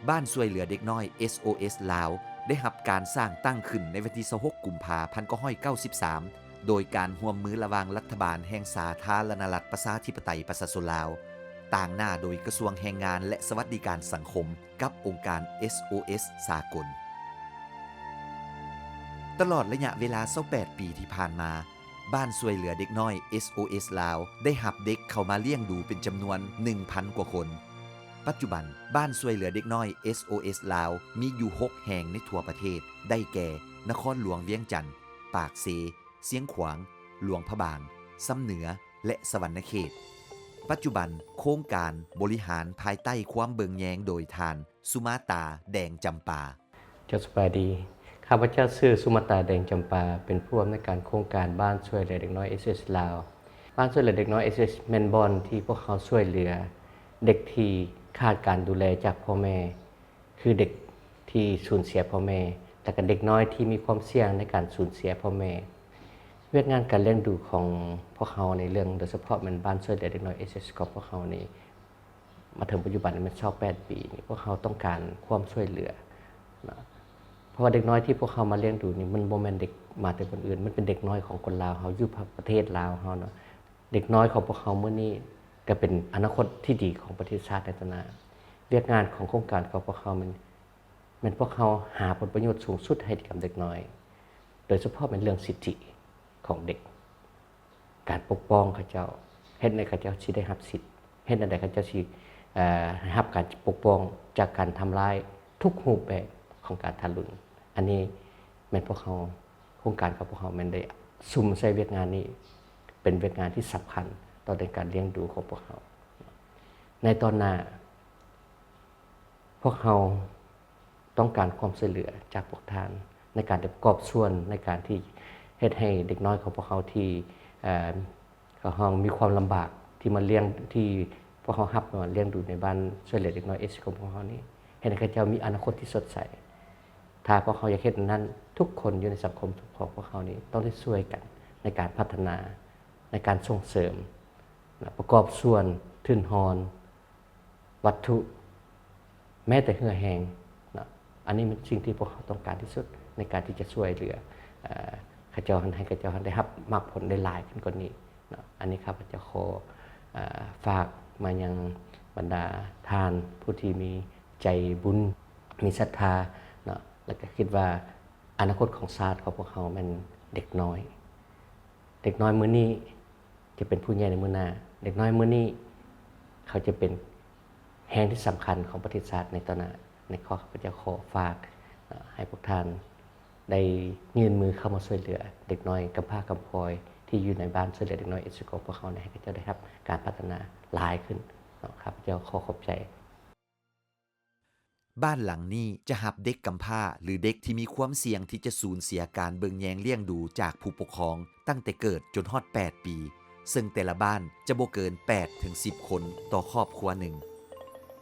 ບ້ານຊ່ວຍເຫຼືອເດັກນ້ອຍ ເອສໂອເອສ ລາວ ໄດ້ຮັບການສ້າງຕັ້ງຂຶ້ນໃນວັນທີຊາວຫົກ ກຸມພາ ພັນເກົ້າຮ້ອຍເກົ້າສິບສາມ ໂດຍການຮ່ວມມືລະຫວ່າງລັດຖະບານແຫ່ງສາທາລະນະລັດ ປະຊາທິປະໄຕ ປະຊາຊົນລາວ, ຕາງໜ້າໂດຍກະຊວງແຮງງານ ແລະ ສະຫວັດດີການສັງຄົມ ກັບອົງການ ເອສໂອເອສ ສາກົນ. ຕະຫຼອດໄລຍະເວລາຊາວແປດປີທີ່ຜ່ານມາ, ບ້ານຊ່ວຍເຫຼືອເດັກນ້ອຍ ເອສໂອເອສ ລາວ ໄດ້ຮັບເດັກເຂົ້າມາລ້ຽງດູເປັນຈຳນວນ ໜຶ່ງພັນ ກວ່າຄົນ. ປັດຈຸບັນ, ບ້ານຊ່ວຍເຫຼືອເດັກນ້ອຍ ເອສໂອເອສ ລາວ ມີຢູ່ຫົກແຫ່ງໃນທົ່ວປະເທດ, ໄດ້ແກ່ ນະຄອນຫຼວງວຽງຈັນ, ປາກເຊ, ຊຽງຂວາງ, ຫຼວງພະບາງ, ຊຳເໜືອ ແລະ ສະຫວັນນະເຂດ. ປັດຈຸບັນ, ໂຄງການບໍລິຫານພາຍໃຕ້ຄວາມເບິ່ງແຍງໂດຍທ່ານ ສຸມາຕາ ແດງຈຳປາ. ເຈົ້າສະບາຍດີ. ຂ້າພະເຈົ້າຊື່ ສຸມາຕາ ແດງຈຳປາ, ເປັນຜູ້ອຳນວຍການໂຄງການບ້ານຊ່ວຍເຫຼືອເດັກນ້ອຍ ເອສໂອເອສ ລາວ. ບ້ານຊ່ວຍເຫຼືອເດັກນ້ອຍ ເອສໂອເອສ ແມ່ນບ່ອນທີ່ພວກເຮົາຊ່ວຍເຫຼືອເດັກທີ່ຂາດການດູແລຈາກພໍ່ແມ່, ຄືເດັກທີ່ສູນເສຍພໍ່ແມ່ ແລະ ກະເດັກນ້ອຍທີ່ມີຄວາມສ່ຽງໃນການສູນເສຍພໍ່ແມ່. ວຽກງານການລ້ຽງດູຂອງພວກເຮົາໃນເລື່ອງ ໂດຍສະເພາະແມ່ນບ້ານຊ່ວຍເຫຼືອເດັກນ້ອຍ ເອສໂອເອສ ຂອງພວກເຮົານີ້ ມາເຖິງປັດຈຸບັນນີ້ແມ່ນຊາວແປດປີນີ້ ພວກເຮົາຕ້ອງການຄວາມຊ່ວຍເຫຼືອເນາະ ເພາະວ່າເດັກນ້ອຍທີ່ພວກເຮົາມາລ້ຽງດູນີ້ ມັນບໍ່ແມ່ນເດັກມາແຕ່ບ່ອນອື່ນ, ມັນເປັນເດັກນ້ອຍຂອງຄົນລາວເຮົາ ຢູ່ປະເທດລາວເຮົາເນາະ. ເດັກນ້ອຍຂອງພວກເຮົາມື້ນີ້ກະເປັນອະນາຄົດທີ່ດີຂອງປະເທດຊາດໃນຕໍ່ໜ້າ. ວຽກງານຂອງໂຄງການຂອງພວກເຮົາແມ່ນ ແມ່ນພວກເຮົາຫາຜົນປະໂຫຍດສູງສຸດໃຫ້ກັບເດັກນ້ອຍ, ໂດຍສະເພາະແມ່ນເລື່ອງສິດທິຂອງເດັກ, ການປົກປ້ອງເຂົາເຈົ້າ, ເຮັດໃດເຂົາເຈົ້າຊິໄດ້ຮັບສິດ, ເຮັດແນວໃດເຂົາເຈົ້າຊິ ເອີ ໄດ້ຮັບການປົກປ້ອງຈາກການທຳລາຍທຸກຮູບແບບຂອງການທາຣຸນ. ອັນນີ້ແມ່ນພວກເຮົາ, ໂຄງການຂອງພວກເຮົາແມ່ນໄດ້ສຸມໃສ່ວຽກງານນີ້ ເປັນວຽກງານທີ່ສຳຄັນຕໍ່ໃນການລ້ຽງດູຂອງພວກເຮົາ. ໃນຕອນໜ້າ ພວກເຮົາຕ້ອງການຄວາມຊ່ວຍເຫຼືອຈາກພວກທ່ານ ໃນການປະກອບສ່ວນໃນການທີ່ເຮັດໃຫ້ເດັກນ້ອຍຂອງພວກເຮົາທີ່ ເອີ ເຂົາຮ້ອງມີຄວາມລຳບາກ ທີ່ມາລ້ຽງ ທີ່ພວກເຮົາຮັບມາລ້ຽງດູໃນບ້ານຊ່ວຍເຫຼືອເດັກນ້ອຍ ເອສໂອເອສ ຂອງພວກເຮົານີ້ ເຮັດໃຫ້ເຂົາເຈົ້າມີອະນາຄົດທີ່ສົດໃສ. ຖ້າພວກເຮົາຢາກເຮັດແນວນັ້ນ, ທຸກຄົນຢູ່ໃນສັງຄົມຂອງພວກເຮົານີ້ ຕ້ອງໄດ້ຊ່ວຍກັນໃນການພັດທະນາ, ໃນການສົ່ງເສີມ, ປະກອບສ່ວນທຶນຮອນ, ວັດຖຸ, ແມ້ແຕ່ເຫື່ອແຮງເນາະ. ອັນນີ້ແມ່ນສິ່ງທີ່ພວກເຮົາຕ້ອງການທີ່ສຸດ ໃນການທີ່ຈະຊ່ວຍເຫຼືອ ເອີ ເຂົາເຈົ້າ ໃຫ້ເຂົາເຈົ້າໄດ້ຮັບໝາກຜົນໄດ້ຫຼາຍຂຶ້ນກວ່ານີ້ເນາະ. ອັນນີ້ຂ້າພະເຈົ້າຂໍ ເອີ ຝາກມາຍັງບັນດາທ່ານຜູ້ທີ່ມີໃຈບຸນ, ມີສັດທາເນາະ, ແລ້ວກະຄິດວ່າອະນາຄົດຂອງຊາດຂອງພວກເຮົາແມ່ນເດັກນ້ອຍ. ເດັກນ້ອຍມື້ນີ້ ຈະເປັນຜູ້ໃຫຍ່ໃນມື້ໜ້າ. ເດັກນ້ອຍມື້ນີ້ ເຂົາຈະເປັນແຮງທີ່ສຳຄັນຂອງປະເທດຊາດໃນຕໍ່ໜ້າ. ໃນຂໍ້ ຂ້າພະເຈົ້າຂໍຝາກ ເອີ ໃຫ້ພວກທ່ານໄດ້ຍື່ນມືເຂົ້າມາຊ່ວຍເຫຼືອເດັກນ້ອຍກຳພ້າກຳພອຍທີ່ຢູ່ໃນບ້ານຊ່ວຍເຫຼືອເດັກນ້ອຍ ເອສໂອເອສ ຂອງພວກເຮົາ ໃຫ້ເຂົາເຈົ້າໄດ້ຮັບການພັດທະນາຫຼາຍຂຶ້ນເນາະ. ຂ້າພະເຈົ້າຂໍຂອບໃຈ. ບ້ານຫຼັງນີ້ຈະຮັບເດັກກຳພ້າ ຫຼື ເດັກທີ່ມີຄວາມສ່ຽງທີ່ຈະສູນເສຍການເບິ່ງແຍງລ້ຽງດູຈາກຜູ້ປົກຄອງຕັ້ງແຕ່ເກີດຈົນຮອດແປດປີ, ເຊິ່ງແຕ່ລະບ້ານຈະບໍ່ເກີນແປດເຖິງສິບຄົນຕໍ່ຄອບຄົວໜຶ່ງ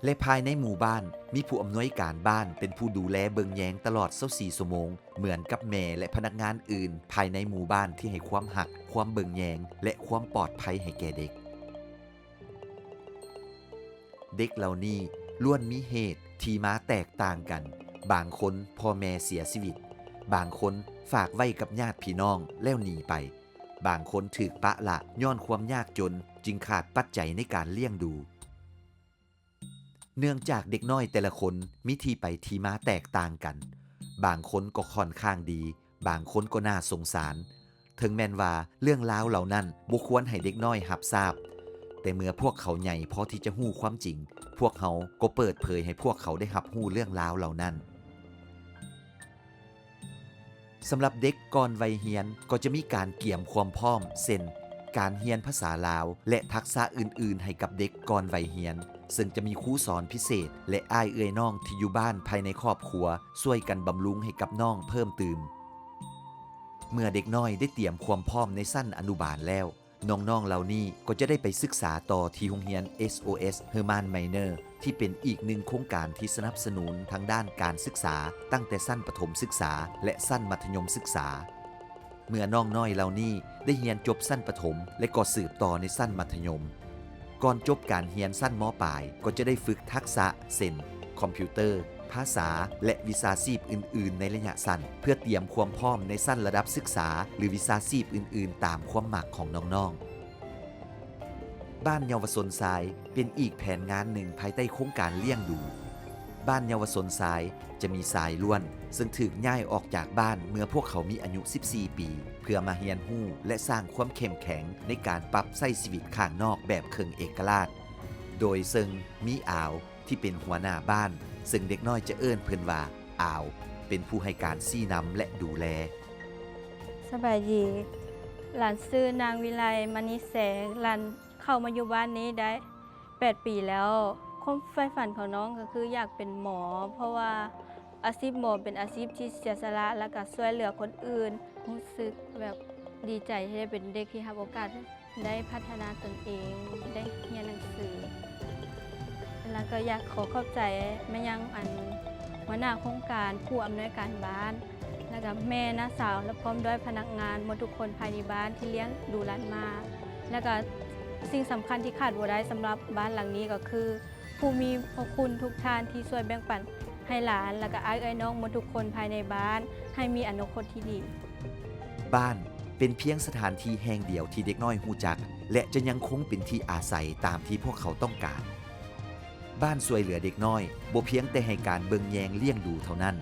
ແລະ ພາຍໃນໝູ່ບ້ານມີຜູ້ອຳນວຍການບ້ານເປັນຜູ້ດູແລເບິ່ງແຍງຕະຫຼອດຊາວສີ່ຊົ່ວໂມງ ເໝືອນກັບແມ່ ແລະ ພະນັກງານອື່ນພາຍໃນໝູ່ບ້ານທີ່ໃຫ້ຄວາມຮັກ, ຄວາມເບິ່ງແຍງ ແລະ ຄວາມປອດໄພໃຫ້ແກ່ເດັກ. ເດັກເຫຼົ່ານີ້ລ້ວນມີເຫດທີ່ມາແຕກຕ່າງກັນ, ບາງຄົນພໍ່ແມ່ເສຍຊີວິດ, ບາງຄົນຝາກໄວ້ກັບຍາດພີ່ນ້ອງແລ້ວໜີໄປ, ບາງຄົນຖືກປະລະຍ້ອນຄວາມຍາກຈົນຈຶ່ງຂາດປັດໄຈໃນການລ້ຽງດູ. ເນື່ອງຈາກເດັກນ້ອຍແຕ່ລະຄົນມີທີ່ໄປທີ່ມາແຕກຕ່າງກັນ, ບາງຄົນກໍຂ້ອນຂ້າງດີ, ບາງຄົນກໍໜ້າສົງສານ. ເຖິງແມ່ນວ່າເລື່ອງລາວເຫຼົ່ານັ້ນບໍ່ຄວນໃຫ້ເດັກນ້ອຍຮັບຊາບ, ແຕ່ເມື່ອພວກເຂົາໃຫຍ່ພໍທີ່ຈະຮູ້ຄວາມຈິງ, ພວກເຮົາກໍເປີດເຜີຍໃຫ້ພວກເຂົາໄດ້ຮັບຮູ້ເລື່ອງລາວເຫຼົ່ານັ້ນ. ສຳລັບເດັກກ່ອນໄວຮຽນກໍຈະມີການກຽມຄວາມພ້ອມ ເຊັ່ນ ການຮຽນພາສາລາວ ແລະ ທັກສະອື່ນໆໃຫ້ກັບເດັກກ່ອນໄວຮຽນ, ເຊິ່ງຈະມີຄູສອນພິເສດ ແລະ ອ້າຍເອື້ອຍນ້ອງທີ່ຢູ່ບ້ານພາຍໃນຄອບຄົວຊ່ວຍກັນບຳລຸງໃຫ້ກັບນ້ອງເພີ່ມຕື່ມ. ເມື່ອເດັກນ້ອຍໄດ້ຕຽມຄວາມພ້ອມໃນຊັ້ນອະນຸບານແລ້ວ, ນ້ອງໆເຫຼົ່ານີ້ກໍຈະໄດ້ໄປສຶກສາຕໍ່ທີ່ໂຮງຮຽນ ເອສໂອເອສ Hermann Miner ທີ່ເປັນອີກໜຶ່ງໂຄງການທີ່ສະໜັບສະໜູນທາງດ້ານການສຶກສາຕັ້ງແຕ່ຊັ້ນປະຖົມສຶກສາ ແລະ ຊັ້ນມັດທະຍົມສຶກສາ. ເມື່ອນ້ອງນ້ອຍເຫຼົ່ານີ້ໄດ້ຮຽນຈົບຊັ້ນປະຖົມ ແລະ ກໍສືບຕໍ່ໃນຊັ້ນມັດທະຍົມ, ກ່ອນຈົບການຮຽນຊັ້ນ ມ.ປາຍ ກໍຈະໄດ້ຝຶກທັກສະ ເຊັ່ນ ຄອມພິວເຕີ, ພາສາ ແລະ ວິຊາຊີບອື່ນໆໃນໄລຍະສັ້ນ ເພື່ອຕຽມຄວາມພ້ອມໃນຊັ້ນລະດັບສຶກສາ ຫຼື ວິຊາຊີບອື່ນໆຕາມຄວາມມັກຂອງນ້ອງໆ. ບ້ານເຍົາວະຊົນຊາຍ ເປັນອີກແຜນງານໜຶ່ງພາຍໃຕ້ໂຄງການລ້ຽງດູ. ບ້ານເຍົາວະຊົນຊາຍ ຈະມີຊາຍລ້ວນ ເຊິ່ງຖືກຍ້າຍອອກຈາກບ້ານເມື່ອພວກເຂົາມີອາຍຸສິບສີ່ປີ ເພື່ອມາຮຽນຮູ້ ແລະ ສ້າງຄວາມເຂັ້ມແຂງໃນການປັບໃຊ້ຊີວິດຂ້າງນອກແບບເຄິ່ງເອກະລາດ ໂດຍເຊິ່ງມີອາວ ທີ່ເປັນຫົວໜ້າບ້ານ ເຊິ່ງເດັກນ້ອຍຈະເອີ້ນເພິ່ນວ່າ ອາວ ເປັນຜູ້ໃຫ້ການຊີ້ນຳ ແລະ ດູແລ. ສະບາຍດີ ຫຼານຊື່ນາງວິໄລ ມະນີແສງ ຫຼານເຂົ້າມາຢູ່ບ້ານນີ້ໄດ້ແປດປີແລ້ວ. ຄວາມໃຝ່ຝັນຂອງນ້ອງກໍຄືຢາກເປັນໝໍ ເພາະວ່າອາຊີບໝໍເປັນອາຊີບທີ່ເສຍສະຫຼະ ແລະ ກໍຊ່ວຍເຫຼືອຄົນອື່ນ. ຮູ້ສຶກແບບດີໃຈທີ່ໄດ້ເປັນເດັກທີ່ຮັບໂອກາດ ໄດ້ພັດທະນາຕົນເອງ ໄດ້ຮຽນໜັງສື ແລ້ວກໍຢາກຂໍຂອບໃຈມາຍັງອັນຫົວໜ້າໂຄງການ, ຜູ້ອຳນວຍການບ້ານ ແລ້ວກໍແມ່, ນ້າສາວ ແລະ ພ້ອມດ້ວຍພະນັກງານໝົດທຸກຄົນພາຍໃນບ້ານທີ່ລ້ຽງດູຫຼານມາ ແລ້ວກໍສິ່ງສຳຄັນທີ່ຂາດບໍ່ໄດ້ສຳລັບບ້ານຫຼັງນີ້ກໍຄື ຜູ້ມີພະຄຸນທຸກທ່ານທີ່ຊ່ວຍແບ່ງປັນໃຫ້ຫຼານ ແລະ ກໍອ້າຍເອື້ອຍນ້ອງໝົດທຸກຄົນພາຍໃນບ້ານໃຫ້ມີອະນາຄົດທີ່ດີ. ບ້ານເປັນພຽງສະຖານທີ່ແຫ່ງດຽວທີ່ເດັກນ້ອຍຮູ້ຈັກ ແລະ ຈະຍັງຄົງເປັນທີ່ອາໄສຕາມທີ່ພວກເຂົາຕ້ອງການ. ບ້ານຊ່ວຍເຫຼືອເດັກນ້ອຍບໍ່ພຽງແຕ່ໃຫ້ການເບິ່ງແຍງລ້ຽງດູເທົ່ານັ້ນ,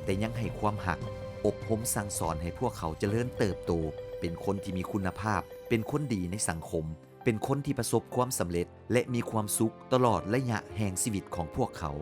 ແຕ່ຍັງໃຫ້ຄວາມຮັກ, ອົບຮົມສັ່ງສອນໃຫ້ພວກເຂົາຈະເລີນເຕີບໂຕເປັນຄົນທີ່ມີຄຸນນະພາບ, ເປັນຄົນດີໃນສັງຄົມ, ເປັນຄົນທີ່ປະສົບຄວາມສຳເລັດ ແລະ ມີຄວາມສຸກຕະຫຼອດໄລຍະແຫ່ງຊີວິດຂອງພວກເຂົາ.